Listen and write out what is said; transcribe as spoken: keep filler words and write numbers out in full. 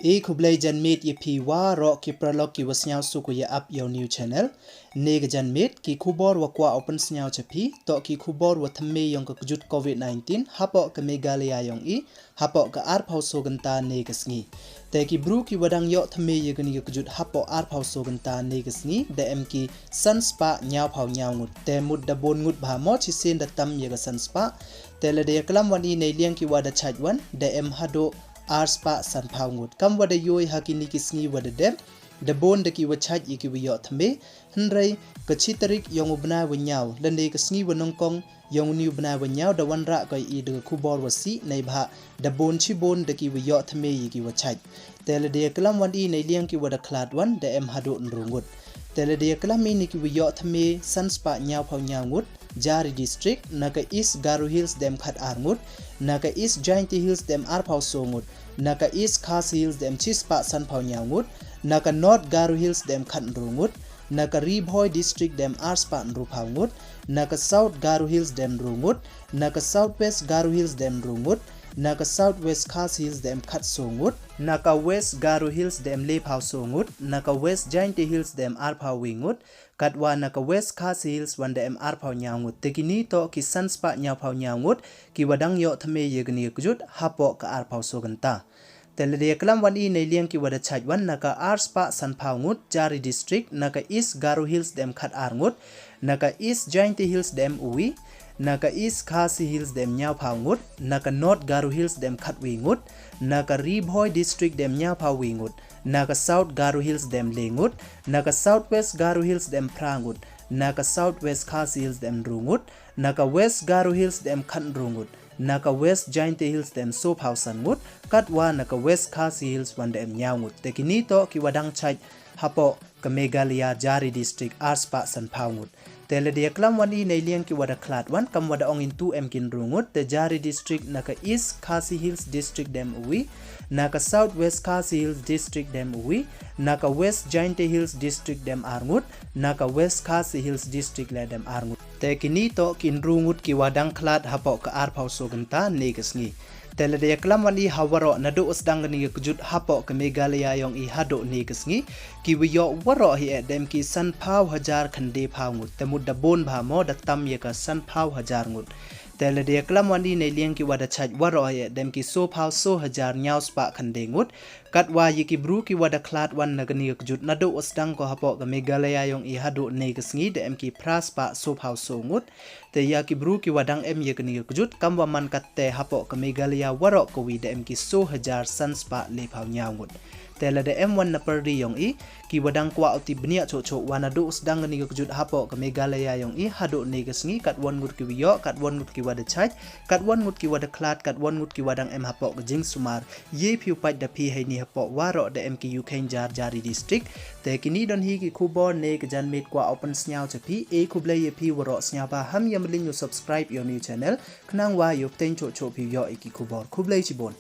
E khublei janmiet ya phi waroh ki paralok ki wa sniawsuk ya ap ya u new channel. Ne ka janmiet ki khubor wa kwah u pynsniaw cha phi, toh ki khubor wa thymme yong ka kjut covid nineteen hapoh ka Meghalaya yong i, hapoh ka arphaw so kynta ne ka sngi. Te ki bru ki wa dang yoh thymme ya kani ka kjut hapoh arphaw so kynta ne ka sngi, da em ki san spah ñiawphaw ñiaw ngut. Te mut da bun ngut bha mo, chisien da tam ya ka san spah. Te lada ya klam wan i nei liang ki wa da chait wan, da em haduh ar spah sanphaw ngut. Kam wa da yoi ha kini ki sngi wa da dep, da bun da ki wa chait ya ki wa yoh thymme. Hynrei ka chi tarik yong u bnai wa ñiaw, lane ka sngi wa nyngkong yong u ni u bnai wa ñiaw, da wanrah ko i da ka khubor wa sih, neibhah da bun chi bun da ki wa yoh thymme ya ki wa chait. Te lada ya klam wan i nei liang ki wa da khlad wan, da em haduh ynru ngut. Te lada ya klam i ni ki wa yoh thymme san spah ñiawphaw ñiaw ngut, jar i district. Na ka East Garo Hills da em khat ar ngut, na ka East Jaintia Hills da em arphaw so ngut, na ka East Khasi Hills da em chi spah sanphaw ñiaw ngut, na ka North Garo Hills da em khat ynru ngut, na ka Ri Bhoi District da em ar spah ynruphaw ngut, na ka South Garo Hills da em ynru ngut, na ka South West Garo Hills da em ynru ngut, na ka South West Khasi Hills da em khat so ngut, na ka West Garo Hills da em lephaw so ngut, na ka West Jaintia Hills da em arphaw wi ngut, katwa na ka West Khasi Hills wan da em arphaw ñiaw ngut. Te kini toh ki san spah ñiawphaw ñiaw ngut ki wa dang yoh thymme ya kani ka kjut hapoh ka arphaw so kynta. Te lada ya klam wan i nei liang ki wa da chait wan, na ka ar spah sanphaw ngut, jar i district. Na ka East Garo Hills da em khat ar ngut, na ka East Jaintia Hills da em u wi, na ka East Khasi Hills da em ñiawphaw ngut, na ka North Garo Hills da em khat wi ngut, na ka Ri Bhoi District da em ñiawphaw wi ngut, na ka South Garo Hills da em le ngut, na ka South West Garo Hills da em phra ngut, na ka South West Khasi Hills da em ynru ngut, na ka West Garo Hills da em khat ynru ngut, na ka West Jaintia Hills da em sophaw san ngut, katwa na ka West Khasi Hills wan da em ñiaw ngut. Te kini toh ki wa dang chait hapoh ka Meghalaya, jar i district, ar spah sanphaw ngut. Te lada ya klam wan i nei liang ki wa da khlad wan, kam wa da ong i, tu em ki ynru ngut. Te jar i district, na ka East Khasi Hills District da em u wi, na ka South West Khasi Hills District da em u wi, na ka West Jaintia Hills District da em ar ngut, na ka West Khasi Hills District le da em ar ngut. Te kini toh ki ynru ngut ki wa dang khlad hapoh ka arphaw so kynta ne ka sngi. Te lada ya klam wan i ha waroh, naduh wa sdang kani ka kjut hapoh ka Meghalaya yong i haduh ne ka sngi, ki wa yoh waroh hi e da em ki sanphaw hajar khyndephaw ngut. Te mut da bun bha mo, da tam ya ka sanphaw hajar ngut. Te lada ya klam wan i nei liang ki wa da chait waroh hi e da em ki sophaw so hajar ñiaw spah khynde ngut. Katwa ya ki bru ki wa da khlad wan na kani ka kjut naduh wa sdang ko hapoh ka Meghalaya yong i haduh ne ka sngi, da em ki phra spah sophaw so ngut. Te ya ki bru ki wa dang em ya kani ka kjut, kam wa man katte, hapoh ka Meghalaya waroh kawi da em ki so hajar san spah lephaw ñiaw ngut. Te lada em wan na pyrdi yong i, ki wa dang kwah u tip bniah choh choh wa naduh wa sdang kani ka kjut hapoh ka Meghalaya yong i haduh ne ka sngi, katwon ngut ki wa yoh, katwon ngut ki wa da chait, katwon ngut ki wa da khlad, katwon ngut ki wa dang em hapoh ka jingsumar, ye phi u pait da phi. Heini hapoh waroh da em ki yu kheiñ jar, jar i district. Te kini don hi ki khubor ne ka janmiet kwah u pynsniaw cha phi. E khublei ya phi waroh, sniawbha ham ya mlien u subscribe ya u new channel, khnang wa yoh pteng choh choh phi yoh i ki khubor. Khublei chibun.